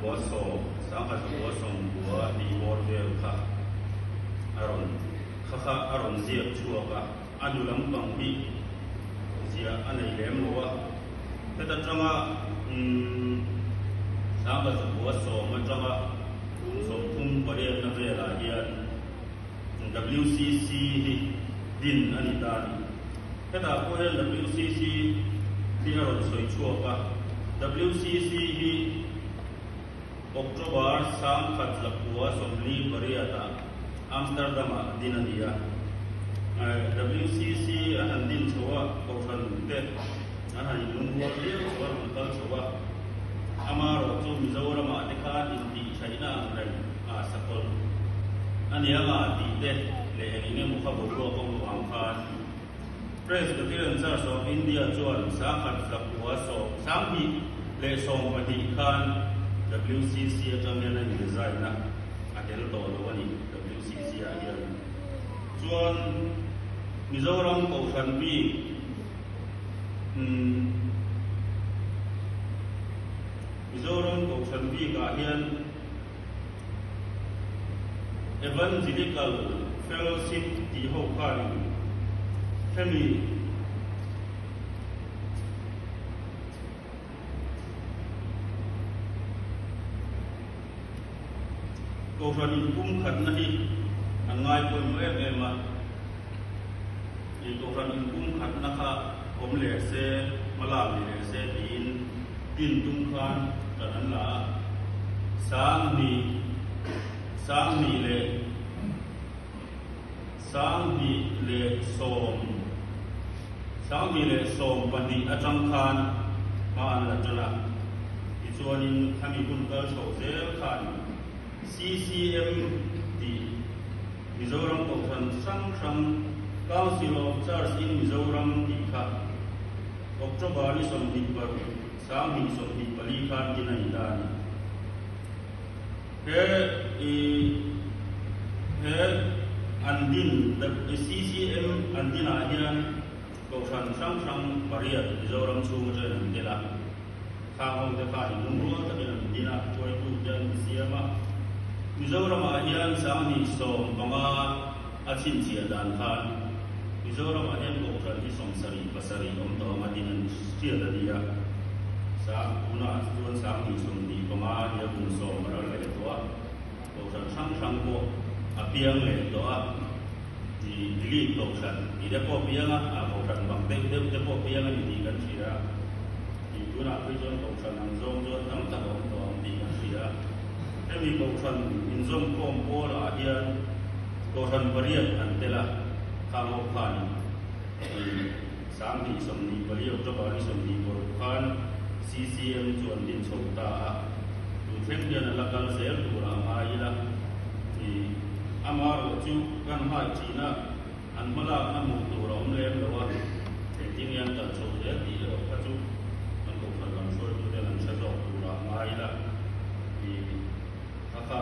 zakua sawm, 1990 tih bawr vel kha a rawn kha kha a rawn ziak chhuak a, a nu lampang hi ziah a nei lem lo a. Heta tanga umm 1910 atanga kum 38 na velah hian WCC hi din a ni ta a ni. Hetah pawh hian WCC hi a rawn sawi chhuak a, WCC hi October 1948 ah Amsterdam-ah din a ni a. WCC an han din chho a, Kohhran te an han inlungrual viau chho a, an rawn kal chho a. Amaherawh chu Mizoramah te khan intihtheihna ang reng ah sakawlh a ni anga tih te leh eng eng emaw kha boruak awm avang khan Presbyterian Church of India chuan 1912 khan WCC atang hian a in-design a, a tel tawh lo a ni WCC ah hian. Chuan Mizoram Kohhran bik Umm Mizoram Kohhran bikah hian Evangelical Fellowship tih ho khanin hemi Kohhran inpumkhatna hi an ngai pawimawh em em a. I Kohhran inpumkhatna kha awm leh se, hmalak ni leh se tiin din tum khan kan an la a. 20, 20 leh 2010, 2012 atang khan hma an la tan a. Tichuanin khami hun kal chho zel khan CCM tih Mizoram Kohhran hrang hrang Council of Church in Mizoram tih kha October ni 26, 2024 khan din a ni ta a ni. He i he an din CCM an dinah hian Kohhran hrang hrang pariat Mizoram chhung atangin an tel a. Khang ho te khan lungrual takin an din a, hruaitu te an insiam a. Mizoramah hian 2015 a chhinchhiah dan khan Mizoramah hian Kohhran hi 77 awm tawh anga din an hriat a ni a. Sang tunah chuan 2025 a nia kum sawm a ral leh tawh a. Kohhran hrang hrang pawh a piang leh tawh a. Delete Kohhran tih te pawh a piang a, a Kohhran bang deuh deuh te pawh a piang a ni tih kan hria a. Tih tunah phei chuan Kohhran ang zawng chuan tam tak a awm tawh ang tih kan hria a. Hemi Kohhran inzawmkhawm pawlah hian Kohhran pariat an tel a, khang ho khanin 2024 October ni 26 khan CCM chu an din chho ta a, tun thleng hian a la kal zel turah a ngai ila. Amaherawh chu kan hmai china an hmalakna hmuh tur a awm lem lo a, engtin nge an kal chho zel tih erawh kha chu kan kohhran lam hruaituten an hre zawk turah a ngai ila. Kha kha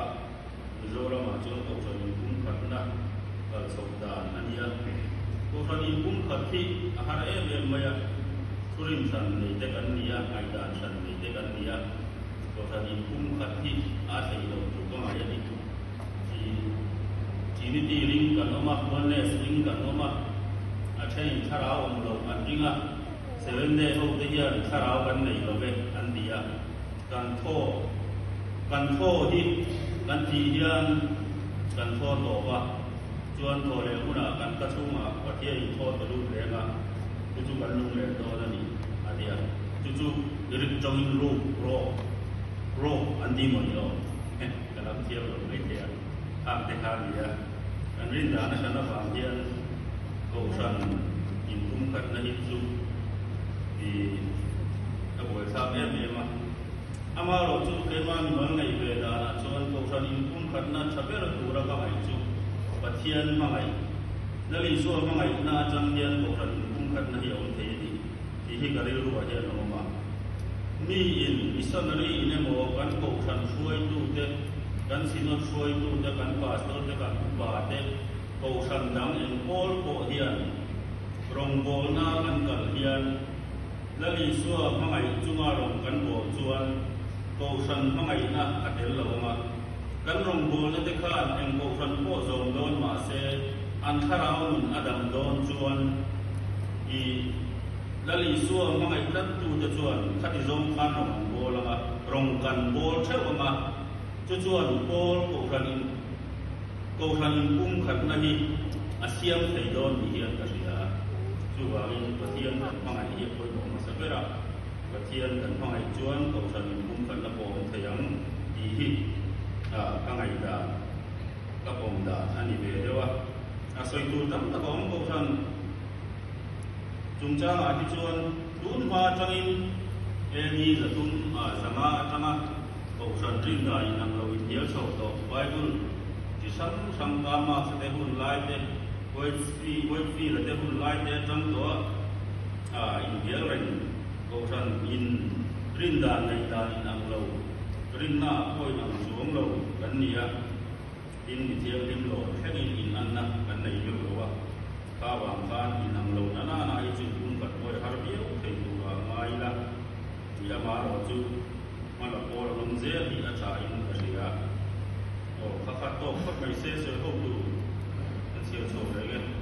Mizoramah chuan kohhran inpumkhatna kal chhoh dan a nia. Kohhran inpumkhat hi a har em em mai a, thurin hran nei te kan ni a, ngaihdan hran nei te kan ni a. Kohhran inpumkhat hi a thei lo tur ka ngai a ni. Trinity ring kan awm a, Oneness ring kan awm a, a thenin thlarau awm loh an ring a, Seventh Day ho te hian thlarau kan nei lo ve an ti a, kan thaw kan thaw hi kan thih hian kan thaw tawp a, chuan thaw leh hunah kan ka chhungah Pathian in thaw ta lut reng a, chu chu kan lung leh dawn a ni a ti a, chu chu Greek tawngin ruk, rawk, rawk an ti maw ni aw? Ka lam thiam lo mai thei a, khang te kha a ni a, kan rin dan atang avang hian Kohhran inpumkhatna hi chu i a buaithlak em em a. Amaherawh chu keimah mimal ngaih ve danah chuan Kohhran inpumkhatna tha ber tura ka ngaih chu Pathian hmangaih, Lal Isua hmangaihna atang hian Kohhran inpumkhatna hi a awm thei a ni tih hi ka rilruah hian a awm a. Miin missionary in emaw kan Kohhran hruaitute, kan Synod hruaitute, kan Pastor te, kan upa te, Kohhran dang eng pawl pawh hian rawngbawlna kan kal hian Lal Isua hmangaih chunga rawn kan bawl chuan Kohhran hmangaihna a tel lo ang a. Kan rawngbawlna te khan eng kohhran pawh zawm dawn mah se an thlarau nun a dam dawn chuan i Lal Isua hmangaih tlattute chuan khati zawng khan rawng an bawl ang a, rawng kan bawl theuh ang a. Chu chuan Paul kohhran in kohhran inpumkhatna hi a siam thei dawn ni hian ka hria a. Chuvangin Pathian kan hmangaih hi a pawimawh hmasa ber a. Pathian kan hmangaih chuan kohhran inpumkhatna pawh awm thei ang tih hi ka ngaihdan, ka pawm dan a ni ve deuh a. A sawi tur tam tak a awm kohhran chungchangah hi chuan tun hma atangin AD zatum zanga atanga kohhran rindan inang lo inhnial chho tawh Bible chi hrang hrang Karl Marx-a te hun lai te, Whitefield-a te hun lai te atang tawh a inhnial reng. Kohhran in rindan ngaihdan inang lo, rinna pawh inang chuang lo kan ni a. Tin, mi thianghlim lo thlengin inanna kan nei meuh lo a, kha vang khan inang lo na nana hi chu pumkhat pawi har viau thei turah ngai ila tih amaherawh chu hmala pawl a awm zel hi a tha in ka hria. Aw, kha kha tawk phawt mai se sawi ho tur kan chhiar chho reng e.